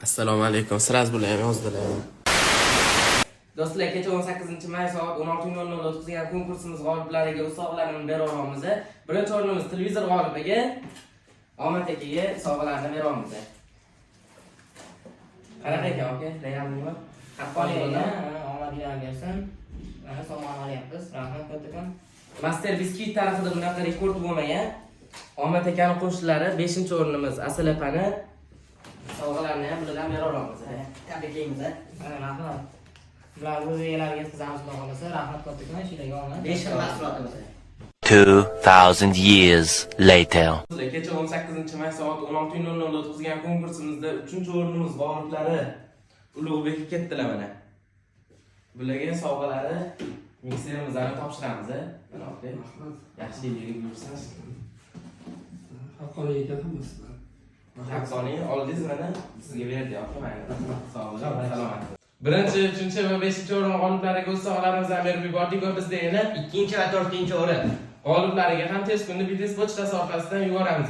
Assalomu alaykum. Сразу bular ham yozdilar. Do'stlar, kecha 18 may soat 16:00 da o'tkazgan konkursimiz g'oliblariga o'z sovg'alarini beryapmiz. Birinchi o'rnimiz televizor g'olibiga, Omad akaga sovg'alarni beryapmiz. Qanaqa ekan, aka? Реальный mi? Haqqoniy Haqqoniy bo'ldi. Omad bilan bersin. Mana, sovg'ani olyapmiz. Rahmat kattakon. Master Biscuit tarixida bunaqa rekord bo'lmagan. Omad akani qo'shnilari, 5-o'rnimiz Asal opani sovg'alarni ham bulardan beraveramiz. Tabriklaymiz. Mana, rahmat. Bularni o'z egalariga yetkazamiz, xudo xohlasa. Rahmat kattakon, ishinglarga omad. 5 xil mahsulotimiz. 2,000 years later. Kecha 18 may soat 16:00 da o'tkazgan konkursimizda 3-o'rnimiz g'oliblari Ulug'bekka ketdilar mana. Bularga sovg'alari, mikserimizni topshiramiz. Mana, aka. Rahmat. Yaxshi yigit yursin. Haqqoniy ekan hammasi. Haqqoniy oldingiz, mana, sizga berdik, aka, mayli. Sog' bo'ling, salomat. Birinchi, uchinchi va beshinchi o'rin g'oliblariga o'z sovg'alarimizni berib yubordik va bizda yana Ikkinchi va to'rtinchi o'rin g'oliblariga ham tez kunda BTS pochtasi orqasidan yuboramiz.